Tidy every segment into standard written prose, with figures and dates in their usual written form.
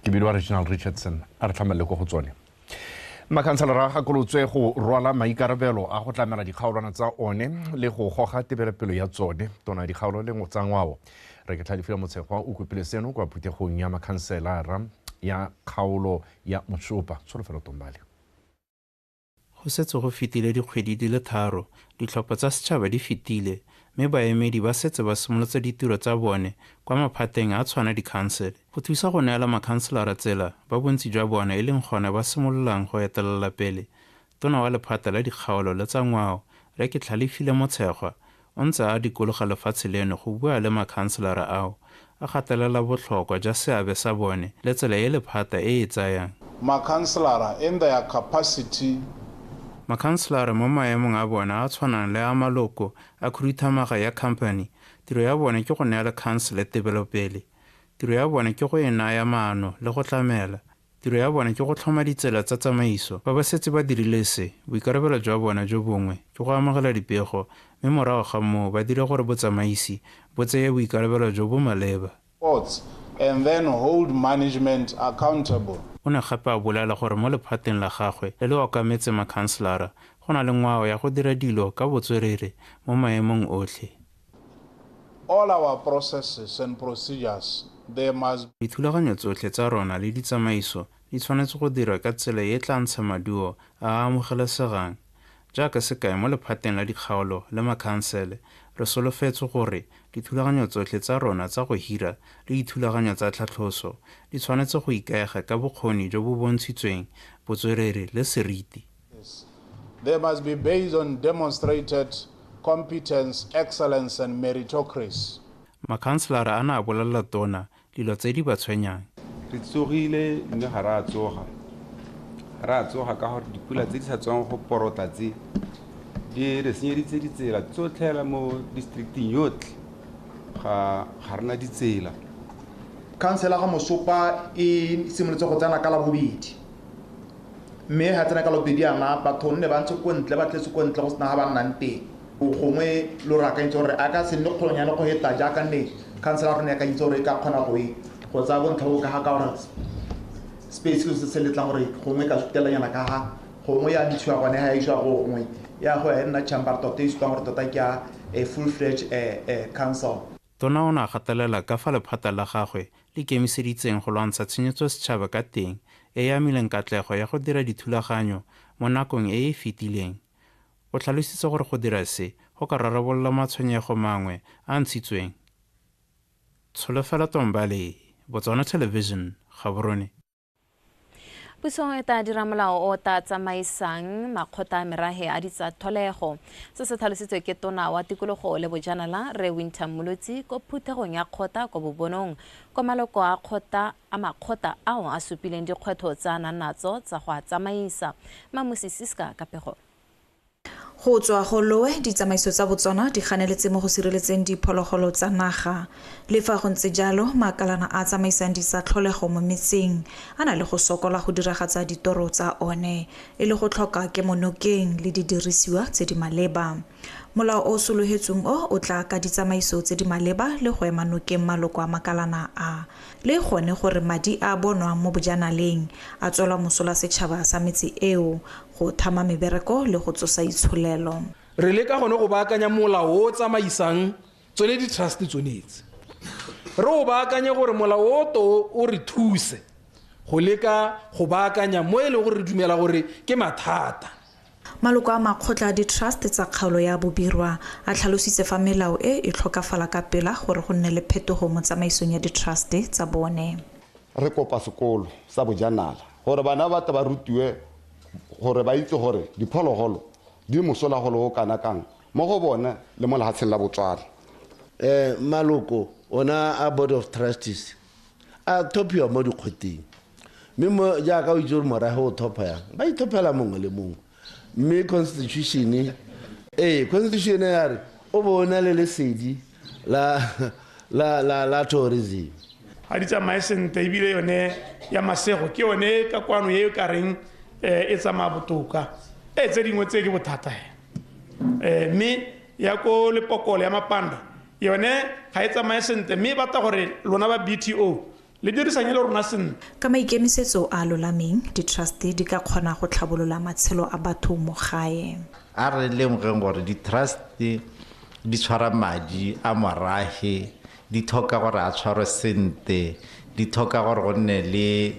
Ke bidiwa Reginald Richardson, a re tlhamelele ko go tsone. Makhanselara a gakolotswe go rwala maikarabelo a go tlamela dikgaolwana tsa one le go goga tebelopele ya tsone. Tona dikgaolo le tsa ngwao re ke Tlhalefile Motshegwa o kopile seno kwa phuthegong ya makhanselara ya kgaolo ya Moshopa. Tsholofelo Tombale. Go setse go fetile dikgwedi di le 3, ditlhopho tsa setšhaba di fetile, mme baemedi ba setse ba simolotse ditiro tsa bone kwa maphateng a tshwana dikhansele. Go thusa go neela makhanselara tsela ba bontsi jwa bone e leng gone ba simololang go etelela pele, tona wa lephata la dikgaolo le tsa ngwao Rre Ketlhalefile Motshegwa o ntse a dikologa lefatshe leno go bua le makhanselara ao, a gatelela botlhokwa jwa seabe sa bone le tsela e lephata e e tsayang. Makhanselara in their capacity. Makhanselara mo maemong a bone a tshwanang le a maloko a khuduthamaga ya company, tiro ya bone ke go neela khansele tebelopele. Tiro ya bone ke go e naya maano le go tlamela. Tiro ya bone ke go tlhoma ditsela tsa tsamaiso. Fa ba setse ba dirile se, boikarabelo jwa bone jo bongwe ke go amogela dipego mme morago ga moo ba dire gore botsamaisi bo tseye boikarabelo jo bo maleba. And then hold management accountable. O ne gape a bolela gore mo lephateng la gagwe le le okametse makhanselara, go na le ngwao ya go dira dilo ka botswerere mo maemong otlhe. All our processes and procedures, they must. Dithulaganyo tsotlhe tsa rona le ditsamaiso di tshwanetse go dirwa ka tsela e e tla ntsha maduo a a amogelesegang. Jaaka sekai mo lephateng la dikgaolo le makhansele, re solofetswe gore dithulaganyo tsotlhe tsa rona tsa go hira le dithulaganyo tsa tlhatlhoso di tshwanetse go ikaega ka bokgoni jo bo bontshitsweng, botswerere le seriti. They must be based on demonstrated competence, excellence and meritocracy. Makhanselara a ne a bolelela tona dilo tse di ba tshwenyang. Re tsogile mme ga re a tsoga. Ga re a tsoga ka gore dipula tse di sa tswang go porota tse di re senyeditse ditsela tsotlhe mo districting yotlhe. Ga rena ditsela. Khansela ga Mosopa e simolotse go tsena ka Labobedi. Mme ga tsena ka Labobedi yana batho nne ba ntse ko ntle, ba tletse ko ntle go sena ga ba nnang teng. Gongwe lo re akantse gore a ka se nne kgolonyane go heta jaaka nne khansela rona e akantse gore e ka kgona go e go tsaya bontlha bo ka ga ka gore space se se letlang gore gongwe ka sutelanyana ka ga gongwe ya ntshiwa gone ga e isiwa go gongwe ya go ya nna chamber tota e supang gore tota ke ya a full fledged council. Tona o ne a gatelela ka fa lephata la gagwe le ikemiseditseng go lwantsha tshenyetso setšhaba ka teng e e amileng katlego ya go dira dithulaganyo mo nakong e e fetileng. O tlhalositse gore go dira se go ka rarabolola matshwenyego mangwe a ntshitsweng. Tsholofelo Tombale, Botswana Television, Gaborone. Puso e tla dira molao o tla tsamaisang makgotla a merahe a ditsa tlholego. Se se tlhalositswe ke tona wa tikologo le bojanala Rre Wynter Mmolotsi ko phuthegong ya kgotla kwa Bobonong, kwa maloko a kgotla a makgotla ao a supileng dikgwetlho tsa nang natso tsa go a tsamaisa. Mamusi Siska ka pego. Go tswa go lowe ditsamaiso tsa Botswana di ganeletse mo go sireletseng diphologolo tsa naga. Le fa go ntse jalo, makalana a tsamaisang ditsa tlholego mo metseng a na le go sokola go diragatsa ditoro tsa one e le go tlhoka kemonokeng le didirisiwa tse di maleba. Molao o sologetsweng o o tla ka ditsamaiso tse di maleba le go ema nokeng maloko a makalana a, le gone gore madi a bonwang mo bojanaleng a tswela mosola setšhaba sa metse eo go thama mebereko le go tsosa itsholelo. Re leka gone go baakanya molao o tsamaisang tsone di-trust tsonetse. Re o baakanye gore molao o to o re thuse go leka go baakanya mo e leng gore re dumela gore ke mathata. Maloko a makgotla a di-trust tsa kgaolo ya Bobirwa a tlhalositse fa melao e e tlhokafala ka pela gore go nne le phetogo mo tsamaisong ya di-trust tsa bone. Re kopa sekolo sa bojanala gore bana ba tle ba rutiwe gore ba itse gore diphologolo di mosola go le go kana kang mo go bone le mo lefatsheng la Botswana. Maloko ona a board of trustees a thophiwa mo dikgoteng, mme mo jaaka o itse gore morafe o thopha yang, ba ithophela mongwe le mongwe. Mme constitution constitution ya re o bo o na le lesedi la tourism. Ga di tsamaye sentle, ebile yone ya Masego ke yone ka kwano e ka reng e tsamaya botoka. Tse dingwe tse ke bothata he. Mme ya ko Lepokolo ya Mapanda yone ga e tsamaye sentle, mme e batla gore lona ba BTO Le dirisanye le rona sentle. Ka maikemisetso a lolameng, di-trust di ka kgona go tlhabolola matshelo a batho mo gae. A re lemogeng gore di-trust di tshwara madi a morahe, di tlhoka gore a tshwarwe sentle, di tlhoka gore go nne le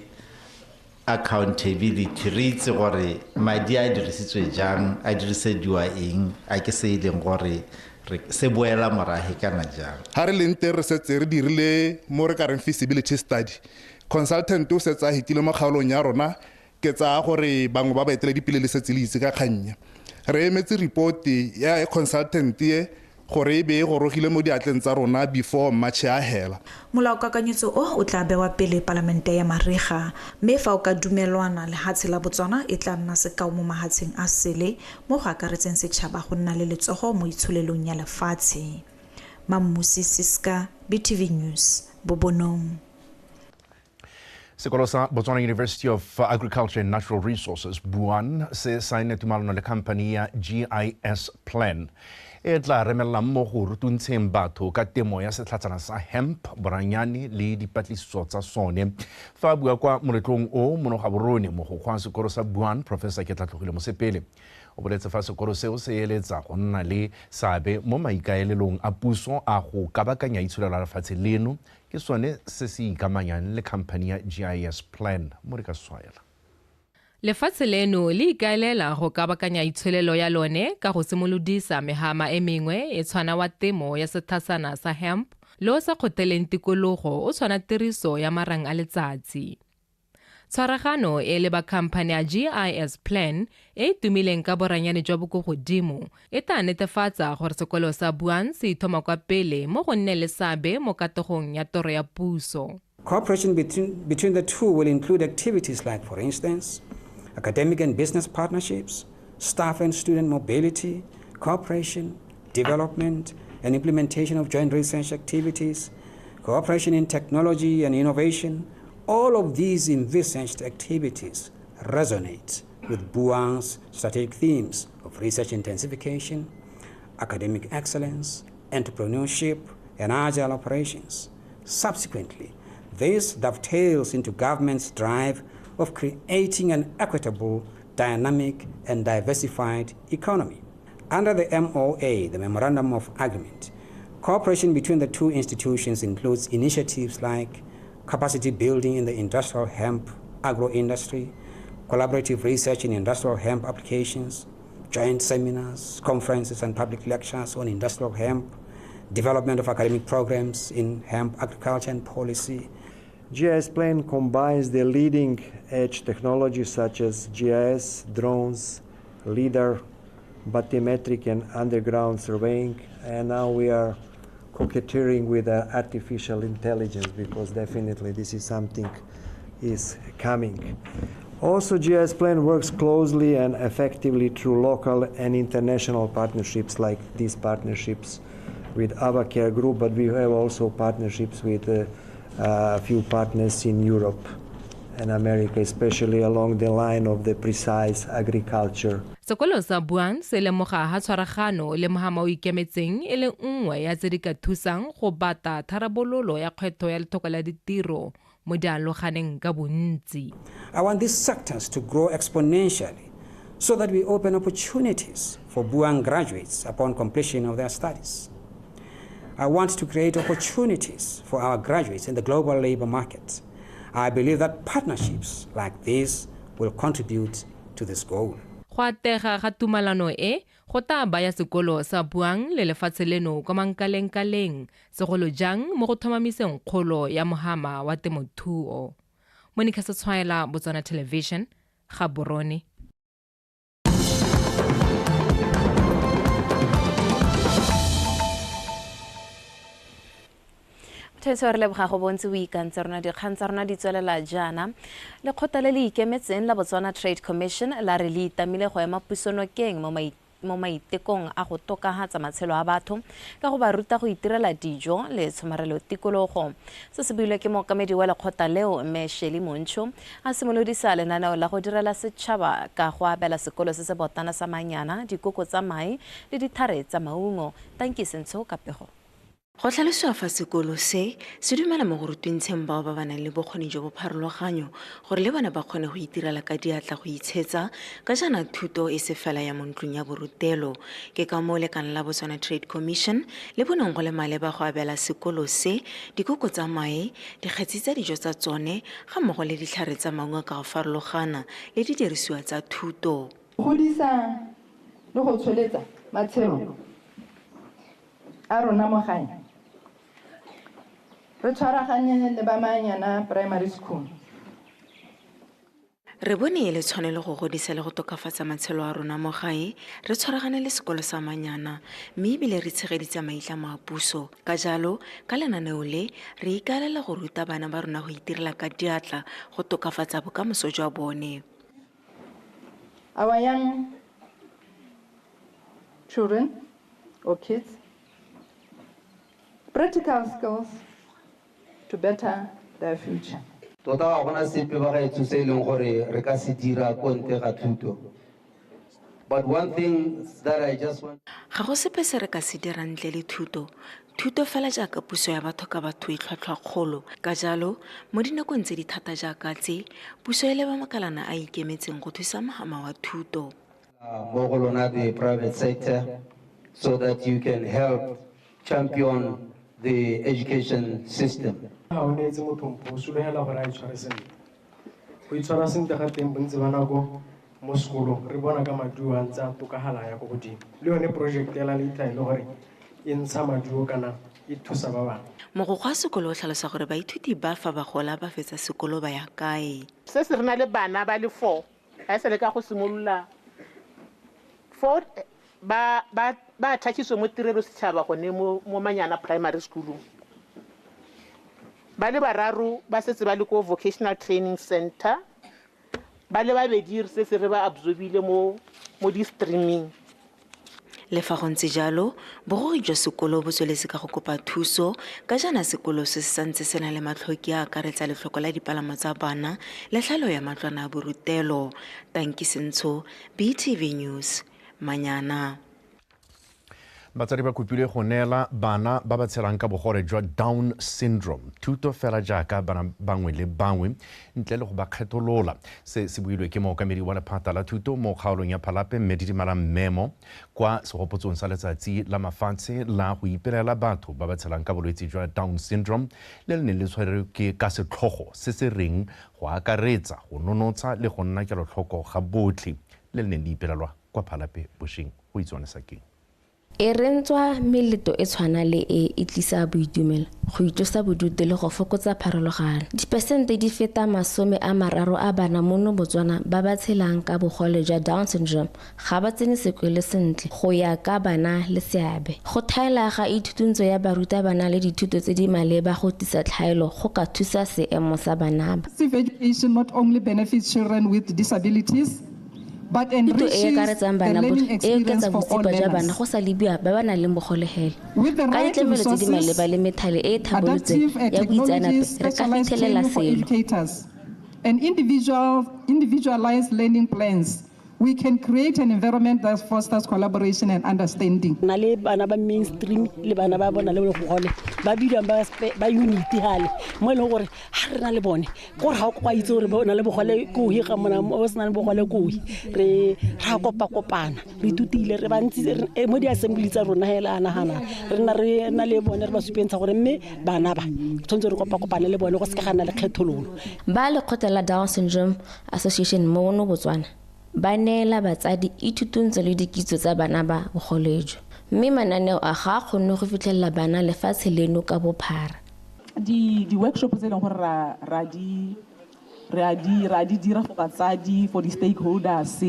accountability, re itse gore madi a dirisitswe jang, a dirisediwa eng, a ke se e leng gore se boela morahe kana jang. Ha re leng teng re setse re dirile mo re ka reng feasibility study. Consultant o setse a hitile mo kgaolong ya rona, ke tsaya gore bangwe ba baeteledipele le setse le itse ka kgannye. Re emetse report ya consultant e gore e be e gorogile mo diatleng tsa rona before March a hela. Molaokakanyetso o o tla bewa pele palamente ya mariga, mme fa o ka dumelwana lehatshe la Botswana e tla nna sekao mo mahatsheng a sele mo go akaretseng setšhaba go nna le letsogo mo itsholelong ya lefatshe. Mammusi Siska, BTV News, Bobonong. Sekolo sa Botswana University of Agriculture and Natural Resources, BUAN, se saenne tumalano le company ya GIS Plan e tla remelang mo go rutuntsheng batho ka temo ya setlhatsana sa hemp, boranyane le dipatlisiso tsa sone. Fa a bua kwa moletlong o mono Gaborone, mogokgo wa sekolo sa BUAN, Professor Ketlatlogile Mosepele, o boletse fa sekolo seo se eletsa go nna le seabe mo maikaelelong a puso a go kabakanya itsholelo ya lefatshe leno, ke sone se se ikamanyang le company ya GIS Plan mo re ka swaela. Lefatshe leno le ikaelela go kabakanya itsholelo ya lone ka go simolodisa mehama e mengwe e tshwana wa temo ya sethasana sa hemp le o sa kgoteleng tikologo o tshwana tiriso ya marang a letsatsi. Tshwaragano e le ba khamphane ya GIS Plan e e tumileng ka boranyane jwa bo ko godimo e tla netefatsa gore sekolo sa BUAN se ithoma kwa pele mo go nne le seabe mo kategong ya toro ya puso. Cooperation between the two will include activities like, for instance, academic and business partnerships, staff and student mobility, cooperation, development, and implementation of joint research activities, cooperation in technology and innovation. All of these envisaged activities resonate with BUAN's strategic themes of research intensification, academic excellence, entrepreneurship, and agile operations. Subsequently, this dovetails into government's drive of creating an equitable, dynamic, and diversified economy. Under the MOA, the Memorandum of Agreement, cooperation between the two institutions includes initiatives like capacity building in the industrial hemp agro-industry, collaborative research in industrial hemp applications, joint seminars, conferences, and public lectures on industrial hemp, development of academic programs in hemp agriculture and policy. GIS Plan combines the leading edge technologies such as GIS, drones, LiDAR, bathymetric and underground surveying, and now we are coquetting with artificial intelligence, because definitely this is something is coming. Also, GIS Plan works closely and effectively through local and international partnerships like these partnerships with Avacare Group, but we have also partnerships with a few partners in Europe and America, especially along the line of the precise agriculture. Sekolo sa BUAN se lemoga ha tshwaragano le mohama o ikemetseng e le nngwe ya tse di ka thusang go bata tharabololo ya kgwetho ya lethoko la ditiro mo dialoganeng ka bontsi. I want these sectors to grow exponentially so that we open opportunities for BUAN graduates upon completion of their studies. I want to create opportunities for our graduates in the global labor market. I believe that partnerships like this will contribute to this goal. Go atega ga tumalano e go tla baya sekolo sa BUAN le lefatshe leno kwa mankalengkaleng, segolo jang mo go tlhomamiseng kgolo ya mohama wa temothuo. Monica Setshwaela, Botswana Television, Gaborone. Tshwanetse re leboga go bontsi o ikantse rona dikgang tsa rona di tswelela jaana. Lekgotla le le ikemetseng la Botswana Trade Commission la re le itamile go ema pusonokeng mo maitekong a go tokafatsa matshelo a batho ka go ba ruta go itirela dijo le tshomarelo tikologo. Se se builwe ke mookamedi wa lekgotla leo, Mme Shelley Montsho, a simolodisa lenaneo la go direla setšhaba ka go abela sekolo se se botana sa Manyana dikoko tsa mae le dithare tsa maungo. Tanki Sentsho ka pego. Go tlhalosiwa fa sekolo se se dumela mo go rutuntsheng bao ba ba nang le bokgoni jo bo pharologanyo gore le bone ba kgone go itirela ka diatla go itshetsa ka jaana thuto e se fela ya mo ntlong ya borutelo. Ke ka moo lekala la Botswana Trade Commission le boneng go le maleba go abela sekolo se dikoko tsa mae, dikgetsi tsa dijo tsa tsone ga mmogo le ditlhare tsa maungo ka go farologana le didirisiwa tsa thuto. Godisa le go tsholetsa matshelo a rona mo gae. Re tshwaraganye le ba Manyana Primary School. Re bone e le tshwanelo go godisa le go tokafatsa matshelo a rona mo gae, re tshwaragane le sekolo sa Manyana, mme ebile re tshegeditse maitlamo a puso. Ka jalo, ka lenaneo le, re ikaelela go ruta bana ba rona go itirela ka diatla go tokafatsa bokamoso jwa bone. Our young children or kids, practical skills to better their future. Tota ga gona sepe ba gaetsho se e leng gore re ka se dira ko ntle ga thuto. But one thing that I just want Ga go sepe se re ka se dirang ntle le thuto. Thuto fela jaaka puso ya batho ka batho e tlhwatlhwakgolo. Ka jalo, mo dinakong tse di thata jaaka tse, puso e leba makalana a ikemetseng go thusa mohama wa thuto. Mo go lona the private sector so that you can help champion the education system. Ga o neetse motho mpho, o sologela gore a itshware sentle. Go itshwara sentle ga teng bontsi ba nako mo sekolong re bona ka maduo a ntse a tokagala ya ko godimo. Le yone project ya la later e le gore e ntsha maduo kana e thusa ba bangwe. Mogokgo wa sekolo o tlhalosa gore baithuti ba fa ba gola ba fetsa sekolo ba ya kae. Se se re na le bana ba le 4, ga e sa le ka go simolola 4 ba ba ba attachiswe mo tirelo setšhaba gone mo Manyana Primary School. Ba le bararo ba setse ba le ko Vocational Training Center, ba le babedi re setse re ba absorbile mo di-streaming. Le fa go ntse jalo, bogogi jwa sekolo bo tsweletse ka go kopa thuso ka jaana sekolo se se santse se na le matlhoki a akaretsa letlhoko la dipalamo tsa bana le tlhalo ya matlwana a borutelo. Tanki Sentsho, BTV News, Manyana. Batsadi ba kopilwe go neela bana ba ba tshelang ka bogole jwa Down syndrome thuto fela jaaka bana bangwe le bangwe ntle le go ba kgetholola. Se se builwe ke mookamedi wa lephata la thuto mo kgaolong ya Phalape mme Didimalang Memo kwa segopotsong sa letsatsi la mafatshe la go ipelela batho ba ba tshelang ka bolwetse jwa Down syndrome le le neng le tshwerwe ke ka setlhogo se se reng go akaretsa go nonotsha le go nna kelotlhoko ga botlhe le le neng le ipelelwa kwa Phalape bošeng go itsone sakeng. E rentswa meleto e tshwana le e e tlisa boitumelo, go itlosa bodutu le go fokotsa pharologano. Dipesente di feta 30 a bana mono Botswana ba ba tshelang ka bogole jwa Down syndrome ga ba tsene sekolo sentle go ya ka bana le seabe. Go thaela ga ithutuntsho ya barutabana le dithuto tse di maleba go tlisa tlhaelo go ka thusa seemo sa bana ba. Education not only benefits children with disabilities, but Thuto e enriches akaretsang the bana learning botlhe e experience oketsa for all botsipa jwa bana learners. go sa lebiwa ba ba nang le bogole hela. With the Ka right ditlamelo tse di resources, maleba le methale e e tlhabolotsweng adaptive ya technologies, boitseanape re ka specialized fitlhelela training for selo. educators, and individualized learning plans, we can create an environment that fosters collaboration and understanding. Na le bana ba mainstream le bana ba bona le bogole ba bidiwang ba unity hale mo e leng gore ha re na le bone gore ha o kwa itse gore ba na le bogole ko hi ga mona o se na le bogole ko hi re ra kopa kopana re ithutile re bantsi mo di assembly tsa rona hela nagana re nna re na le bone re ba supentsha gore mme bana ba tshwanetse re kopa kopana le bone go se ka ga nna le kgethololo. Ba lekgotla la Down Syndrome Association mono Botswana ba neela batsadi ithutuntsho le dikitso tsa bana ba bogole jo, mme mananeo a ga a kgonne go fitlhelela bana lefatshe leno ka bophara. Di workshop tse e leng gore ra di dira for batsadi, for di-stakeholders,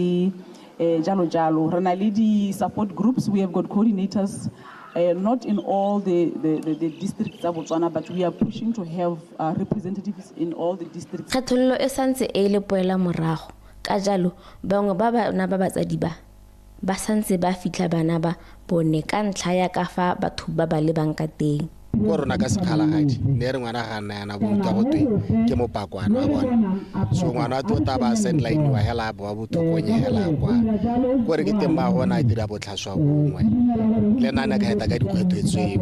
jalo jalo. Re na le di-support groups, we have got coordinators, not in all the districts tsa Botswana, but we are pushing to have representatives in all the districts. Kgethololo e santse e le poela morago, ka jalo bangwe ba bana ba batsadi ba ba santse ba fitlha bana ba bone ka ntlha ya ka fa batho ba ba lebang ka teng. Ko rona ka sekgalagadi ne re ngwana ga nna yana boruta go twe ke mopakwana wa bona. So ngwana tota ba sideline wa hela bo botokonye hela kwa. Ko re ke teng ba gona a dira botlhaswa bongwe. Le nna ne ka eta ka dikgwetlho tseo.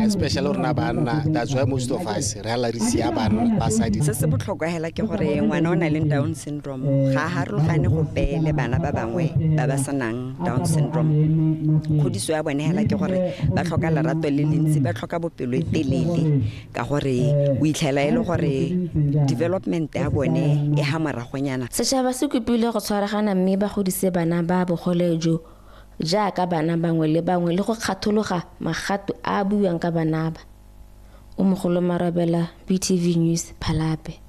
Especially rona banna, that's why most of us re hela re sia bana basadi. Se se botlhokwa hela ke gore ngwana o na le Down syndrome ga a harologane gope le bana ba bangwe ba ba senang Down syndrome. Kgodiso ya bone hela ke gore ba tlhoka lerato le lentsi, ba tlhoka bopelo e telele ka gore o itlhela e le gore development ya bone e ha moragonyana. Setšhaba se kopile go tshwaragana mme ba godise bana ba bogole jo jaaka bana bangwe le bangwe le go kgathologa magato a a buiwang ka bana ba. O Mogolo Marabela, BTV News, Phalape.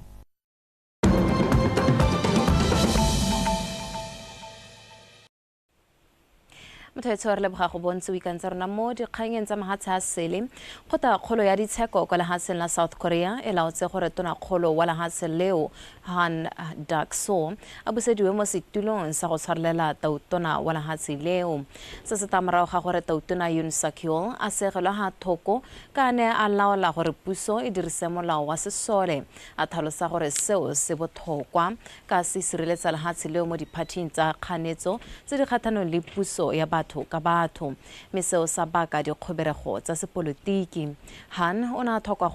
Motho etsho re leboga go bontse o ikantse rona mo dikganyeng tsa mahatshe a sele. Kgotla-kgolo ya ditsheko kwa lehatsheng la South Korea e laotse gore tonakgolo wa lehatshe leo Han Duck-soo a busediwe mo setulong sa go tshwarelela tautona wa lehatshe leo. Se se tla morago ga gore tautona Yoon Suk-yeol a segelwe ga thoko ka ne a laola gore puso e dirise molao wa sesole, a tlhalosa gore seo se botlhokwa ka se sireletsa lehatshe leo mo diphathing tsa kganetso tse di kgatlhanong le puso ya batho ka batho, mme seo sa baka dikgoberego tsa sepolotiki. Han o ne a thongwa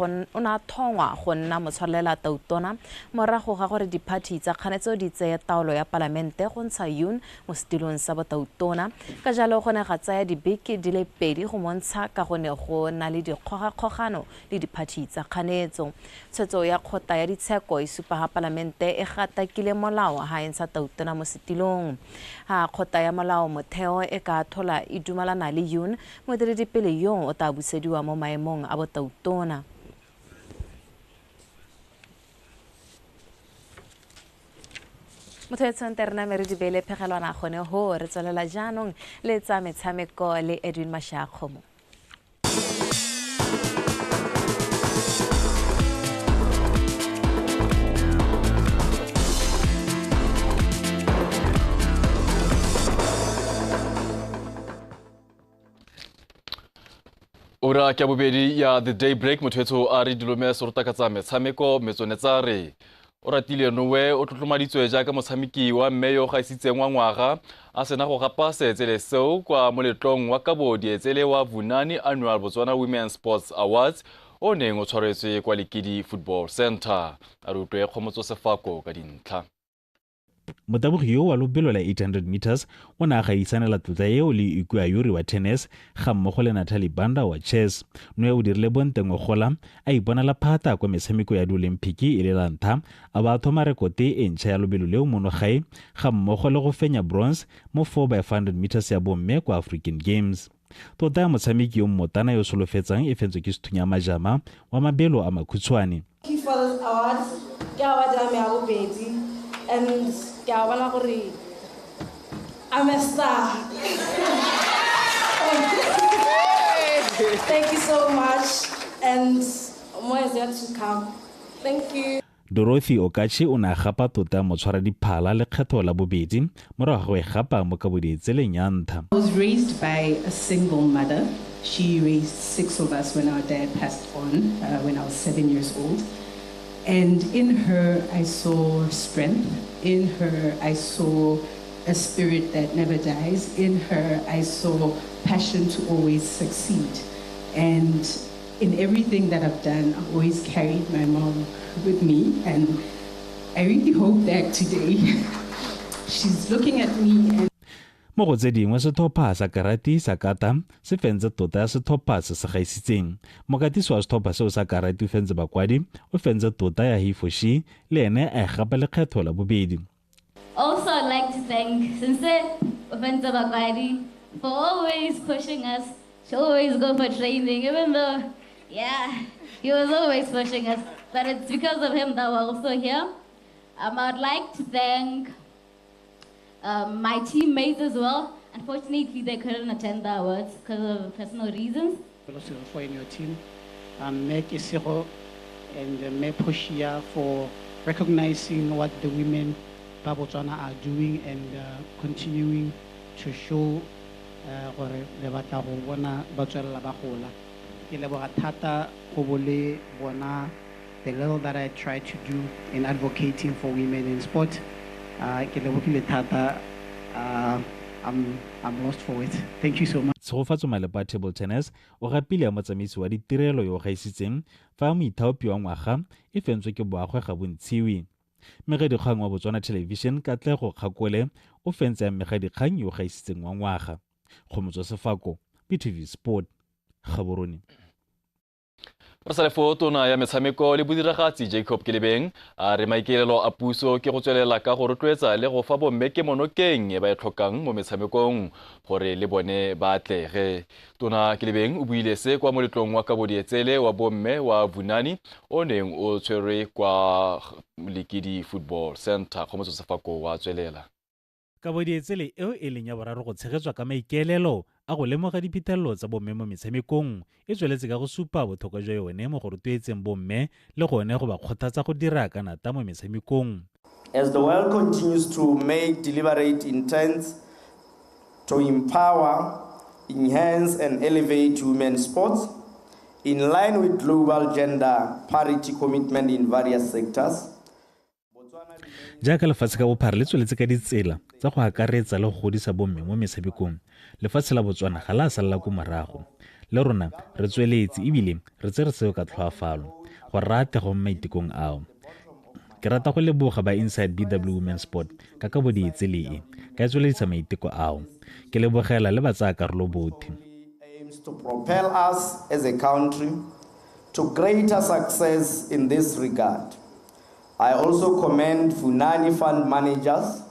go nna motshwarelela tautona morago ga gore diphathi tsa kganetso di tseye taolo ya palamente go ntsha Yoon mo setilong sa botautona. Ka jalo go ne ga tsaya dibeke di le pedi go montsha ka go ne go na le dikgogakgogano le diphathi tsa kganetso. Tshwetso ya kgotla ya ditsheko e supa ga palamente e gatakile molao ha e ntsha tautona mo setilong. Ha kgotla ya molao motheo e ka thola e dumalana le Yoon, moeteledipele yo o tla busediwa mo maemong a botautona. Motho e tshwanetse re name re di beele phegelwana gone ho re tswelela jaanong le tsa metshameko le Edwin Mashakgomo. Ura ke bobedi ya The Daybreak motho a re dilome sorota ka tsa metshameko metsone tsa re o ratile Nowe o tlotlomaditswe jaaka motshameki wa mme yo gaisitseng wa ngwaga a sena go gapa seetsele seo kwa moletlong wa kabo dietsele wa Vunani Annual Botswana Women Sports Awards o neng o tshwaretswe kwa Lekidi Football Center. A re utlwe Kgomotso Sefako ka dintlha. Motabogi yo wa lobelo la 800 meters o ne a gaisanela tlotla eo le Ikua Yuri wa tennis ga mmogo le Natalie Banda wa chess. Noe o dirile bontengwe gola a iponela phata kwa metshameko ya diolimpiki e le la ntlha a ba thoma rekote e ntšha ya lobelo leo mono gae ga mmogo le go fenya bronze mo 4x500 meters ya bomme kwa African Games. Tota ya motshameki yo mmotana yo solofetsang e fentswe ke Sethunya Majama wa mabelo a makhutshwane. And I'm a star. Thank you so much, and more is yet to come. Thank you. Dorothy Okachi o ne a gapa tota motshwara diphala lekgetho la bobedi morago ga go e gapa mo kaboditseleng ya ntlha. I was raised by a single mother. She raised 6 of us when our dad passed on when I was 7 years old. And in her, I saw strength. In her, I saw a spirit that never dies. In her, I saw passion to always succeed. And in everything that I've done, I've always carried my mom with me. And I really hope that today she's looking at me and Mo go tse dingwe setlhopha sa karate sa kata se fentse tota ya setlhopha se se gaisitseng. Mokatisi wa setlhopha seo sa karate o fentse bakwadi, o fentse tota ya Hifoshi le ene a e gapa lekgetho la bobedi. Also, I'd like to thank Sensei Ofentse Bakwadi for always pushing us to always go for training, even though, yeah, he was always pushing us. But it's because of him that we're also here. I'd like to thank my teammates as well. Unfortunately, they couldn't attend the awards because of personal reasons. For in your team, Meg Isiro and Meg Poshia for recognizing what the women ba Botswana are doing and continuing to show gore le batla go bona ba tswelela ba gola. Ke leboga thata go bo le bona the little that I try to do in advocating for women in sport. Ke lebogile thata. I'm lost for words. Thank you so much. Tshegofatso Malepa table tennis o gapile ya motsamaisi wa ditirelo yo o gaisitseng fa moithaopi wa ngwaga e fentswe ke Boagwe Gabontshiwe. Mmegadikgang wa Botswana Television Katlego Kgakole o fentse ya mmegadikgang yo o gaisitseng wa ngwaga. Kgomotso Sefako, BTV Sport, Gaborone. Re sa le foo, tona ya metshameko le bodiragatsi Jacob Kelebeng a re maikaelelo a puso ke go tswelela ka go rotloetsa le go fa bomme kemonokeng e ba e tlhokang mo metshamekong gore le bone ba atlege. Tona Kelebeng o buile se kwa moletlong wa kabodietsele wa bomme wa Vunani o neng o tshwerwe kwa Likidi Football Center. Kgomotso Sefako wa tswelela. Kabodietsele eo e leng ya boraro go tshegetswa ka maikaelelo a go lemoga diphitlhelelo tsa bomme mo metshamekong e tsweletse ka go supa botlhokwa jwa yone mo go rotloetseng bomme le gone go ba kgothatsa go dira ka nata mo metshamekong. As the world continues to make deliberate intents to empower, enhance and elevate women's sports in line with global gender parity commitment in various sectors. Jaaka lefatshe ka bophara le tsweletse ka ditsela tsa go akaretsa le go godisa bomme mo metshamekong, lefatshe la Botswana ga la salela ko morago. Le rona re tsweletse ebile re tsere seo ka tlhoafalo gore re atlege mo maitekong ao. Ke rata go leboga ba Inside BW Women's Sport ka kabodietsele e ka e tsweledisa maiteko ao. Ke lebogela le batsayakarolo botlhe. Aims to propel us as a country to greater success in this regard. I also commend Vunani Fund managers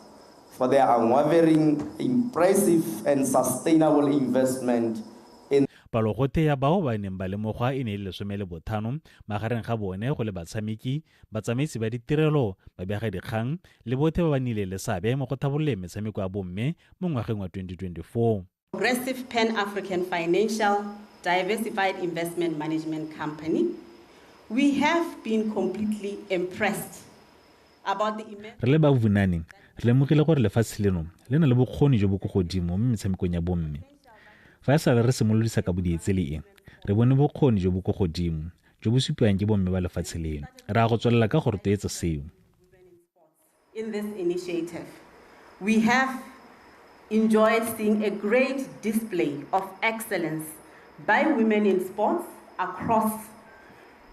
for their unwavering, impressive and sustainable investment in Palogote ya bao ba neng ba lemogwa e ne e le 15 magareng ga bone go le batshameki, batsamaisi ba ditirelo, babegadikgang le botlhe ba ba nnileng le seabe mo go tlhabololeng metshameko ya bomme mo ngwageng wa 2024. Progressive Pan-African Financial Diversified Investment Management Company. We have been completely impressed about the immense. Re le ba Vunani re lemogile gore lefatshe leno le na le bokgoni jo bo ko godimo mo metshamekong ya bomme. Fa e sale re simolodisa ka bodietsele e, re bone bokgoni jo bo ko godimo jo bo supiwang ke bomme ba lefatshe leno. Re a go tswelela ka go rotloetsa seo. In this initiative, we have enjoyed seeing a great display of excellence by women in sports across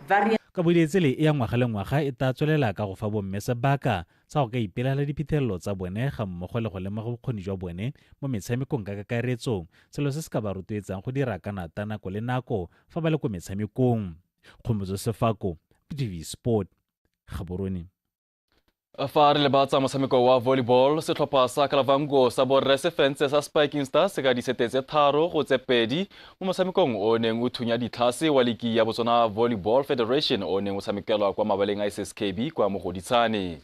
various. Kabodietsele e ya ngwaga le ngwaga e tla tswelela ka go fa bomme sebaka sa go ka ipelela diphitlhelelo tsa bone ga mmogo le go lemoga bokgoni jwa bone mo metshamekong ka kakaretso, selo se se ka ba rotloetsang go dira ka nata nako le nako fa ba le ko metshamekong. Kgomotso Sefako, BTV Sport, Gaborone. Fa re lebatsa motshameko wa volleyball, setlhopha sa Kavango sa borre se fentse sa Spiking Stars ka disete tse 3-2 mo motshamekong o neng o thunya ditlhase wa liki ya Botswana Volleyball Federation o neng o tshamekelwa kwa mabaleng a SSKB kwa Mogoditshane.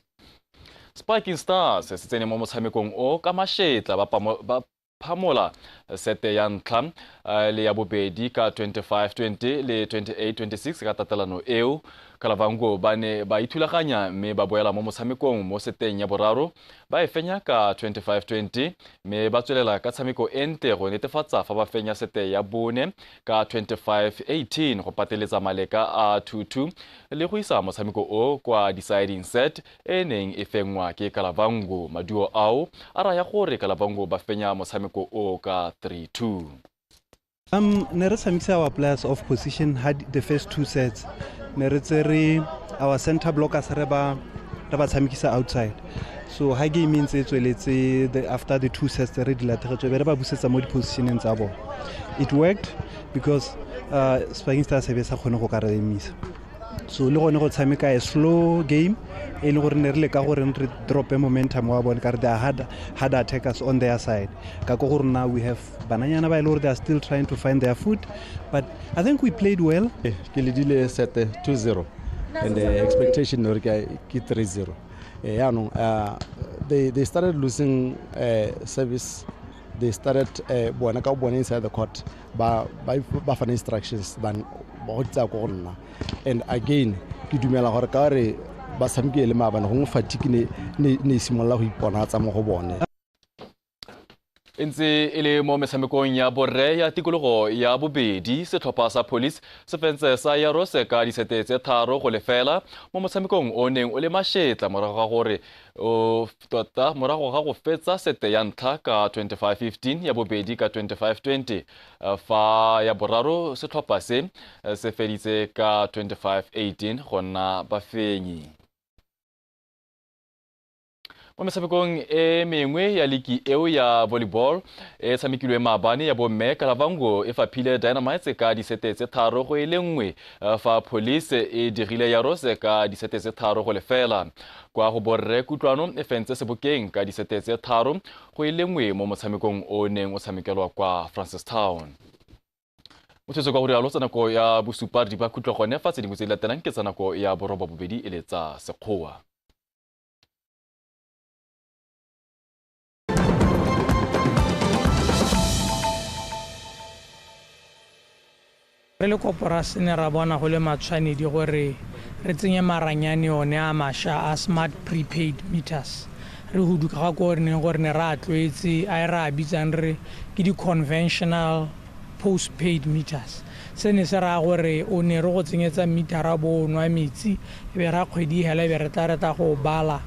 Spiking Stars se tsene mo motshamekong o ka mashetla ba phamola sete ya ntlha le ya bobedi ka 25-20 le 28-26 ka tatelano eo. Kavango ba ne ba ithulaganya mme ba boela mo motshamekong mo seteng ya boraro ba e fenya ka 25-20 mme ba tswelela ka tshameko e ntle go netefatsa fa ba fenya sete ya bone ka 25-18 go pateletsa maleka a 2-2 le go isa motshameko o kwa deciding set e neng e fengwa ke Kavango. Maduo ao a raya gore Kavango ba fenya motshameko o ka 3-2. Ne re tshamekisa our players off position had the first two sets. Ne re tsere our center blockers re ba tshamekisa outside. So ha game e ntse e tsweletse after the two sets re di latlhegetswe be re ba busetsa mo di-positioneng tsa bona. It worked because Spiking Stars e be sa kgone go ka re emisa. So le gone go tshameka a slow game e le gore ne re leka gore re drope momentum wa bone ka re they are hard attackers on their side. Ka ko gore now we have bananyana ba e le gore they are still trying to find their foot, but I think we played well. Ke ledile set 2-0 and the expectation ne ke 3-0. Yaanong they started losing service. They started bona ka bona inside the court ba fana instructions than ba go tsa go nna. And again ke dumela gore ka re ba tshamekile le maabane gongwe fatigue ne simolola go iponatsa mo go bone. E ntse e le mo metshamekong ya borre ya tikologo ya bobedi, setlhopha sa Police se fentse sa Yaros ka disete tse 3-0 mo motshamekong o neng o le mašetla morago ga gore tota morago ga go fetsa sete ya ntlha ka 25-15, ya bobedi ka 25-20, fa ya boraro setlhopha se se feditse ka 25-18 go nna bafenyi. Mo metshamekong e mengwe ya liki eo ya volleyball e tshamekilwe maabane ya bomme, Kalavango e faphile Dynamites ka disete tse 3-1, fa Police e dirile Yaros ka disete tse 3-0. Kwa go borre, Kutlwano e fentse Sebokeng ka disete tse 3-1 mo motshamekong o neng o tshamekelwa kwa Francistown. Motshwetso ka go rialo tsa nako ya bosupa di ba khutlo gone fa tse dingwe tse di latelang ke tsa nako ya 8:30 e le tsa Sekgowa. Re le koporasi ne ra bona go le matshwanedi gore re tsenye maranyane one a mašwa a smart prepaid meters, re huduka ga ko re neng gore ne re a tlwaetse a e re a bitsang re ke di-conventional postpaid meters. Se ne se raya gore o ne re go tsenyetsa metera bo o nwa metsi, e be ra kgwedi hela e be re tla re tla go bala.